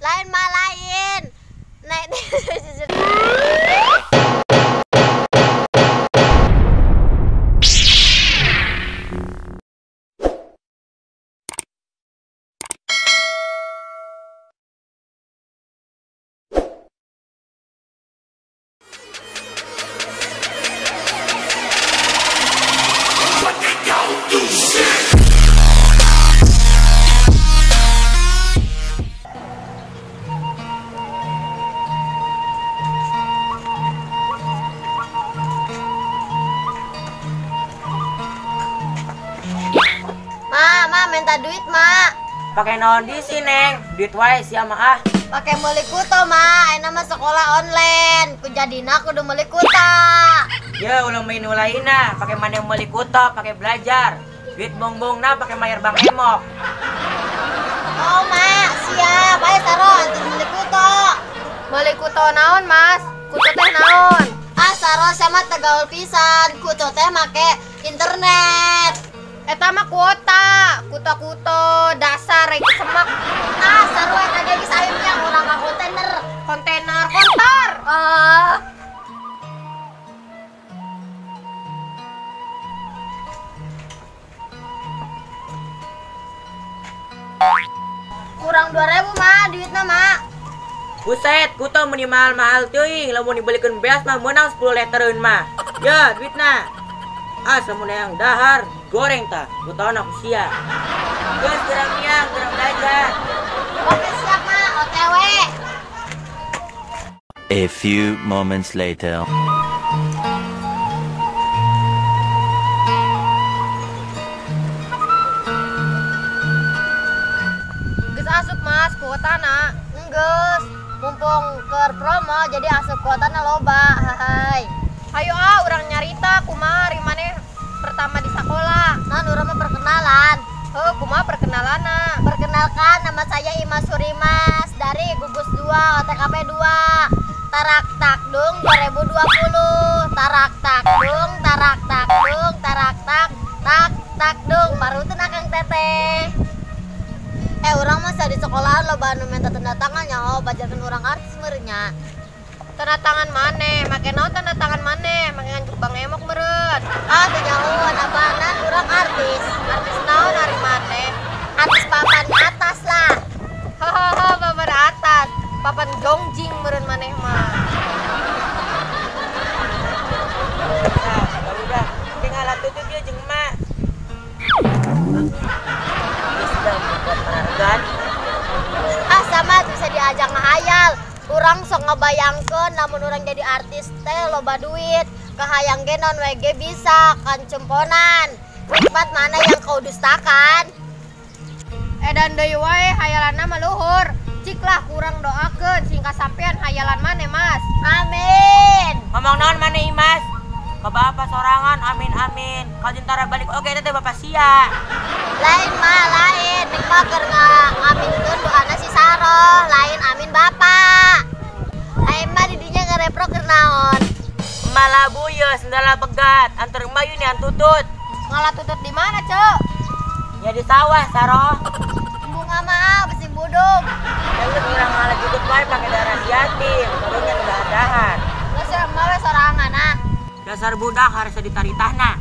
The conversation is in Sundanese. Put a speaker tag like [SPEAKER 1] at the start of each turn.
[SPEAKER 1] Lain mah lain. Naik Minta duit, Mak.
[SPEAKER 2] Pakai naon di sini, Neng? Duit wae sia mah ah.
[SPEAKER 1] Pakai meuli kuota, Mak. Ayeuna mah sekolah online. Ku jadina kudu meuli kuota.
[SPEAKER 2] Ya, ulah main ulaina, pakai maneh meuli kuota, pakai belajar. Duit bongbongna pakai mayar Bang Emok.
[SPEAKER 1] Oh, Mak, siap. Ayo Saro antar meuli kuota.
[SPEAKER 3] Meuli kuota naon, Mas? Kuota teh naon?
[SPEAKER 1] Ah, Saro sama tegaul pisan. Kuota teh make internet.
[SPEAKER 3] Eta mah kuota, kuto-kuto dasar rek semak.
[SPEAKER 1] Ah, sarua eta ge geus ayeuna yang urang ka kontainer.
[SPEAKER 3] Kontainer, kontor.
[SPEAKER 1] Kurang 2000 mah duitna, Mak.
[SPEAKER 2] Buset, kuto meuni mahal-mahal teuing, lamun dibelikeun beas mah meunang 10 litereun mah. Ya, duitna. Ah, samun yang dahar goreng ta, ku tahu aku sia. Geus geura miang, geura belajar.
[SPEAKER 1] Oke siap mah, OTW.
[SPEAKER 4] A few moments later.
[SPEAKER 3] Geus asup Mas kuotana.
[SPEAKER 1] Enggeus, mumpung keur promo jadi asup kuotana loba. Hai.
[SPEAKER 3] Hayo ah, urang nyarita kumaha ari maneh pertama di sekolah.
[SPEAKER 1] Nah, urang mah perkenalan.
[SPEAKER 3] Heuh, kumaha perkenalanna?
[SPEAKER 1] Perkenalkan, nama saya Imas Surimas dari Gugus 2 OTKP 2. Tarak takdung 2020. Tarak takdung, tarak takdung, tarak tak tak takdung. Baru teu Kang Teteh. Urang mah di sekolahan loba anu minta tanda tangan nya, oh bajarkeun urang artis meureun.
[SPEAKER 3] Tanda tangan maneh, make naon tanda tangan maneh, make nganjuk Bang Emok meureun.
[SPEAKER 1] Ah, teu nyahoan apaanan urang artis.
[SPEAKER 3] Artis naon ari maneh?
[SPEAKER 1] Artis papan atas lah.
[SPEAKER 3] Hahaha, papan atas. Papan jongjing meureun maneh mah.
[SPEAKER 2] Nah, udah, ke ngalah tutut ieu jeung emak. Geus dah buat penghargaan.
[SPEAKER 1] Ah, sama bisa diajak ngahayal. Urang sok ngebayangkeun lamun urang jadi artis teh loba duit, kahayang ge naon we ge bisa kan cemponan. Nikmat mana yang kau dustakan?
[SPEAKER 3] Edan deui wae hayalanna mah luhur. Cik lah kurang doakeun sing kasampean hayalan maneh, Mas.
[SPEAKER 1] Amin.
[SPEAKER 2] Ngomong naon maneh Imas? Ka bapak sorangan amin amin. Ka tentara balik oge teh bapak sia.
[SPEAKER 1] Lain mah lain, nikmat keur ngaminkeun doana si Saroh, lain amin bapak. Aing mah didinya ngereprok keur naon?
[SPEAKER 2] Malah buye sendala pegat, antar emak yeuh nian tutut.
[SPEAKER 3] Ngalah tutut di mana, Cuk?
[SPEAKER 2] Ya di sawah, Saroh.
[SPEAKER 1] Bunga mah besi budung.
[SPEAKER 2] Ya geus urang ngalah tutut wae pake darah si yatim, karunya nu dahar-dahar.
[SPEAKER 1] Geus emak we sorangan ah.
[SPEAKER 2] Dasar budak harus ditaritahna.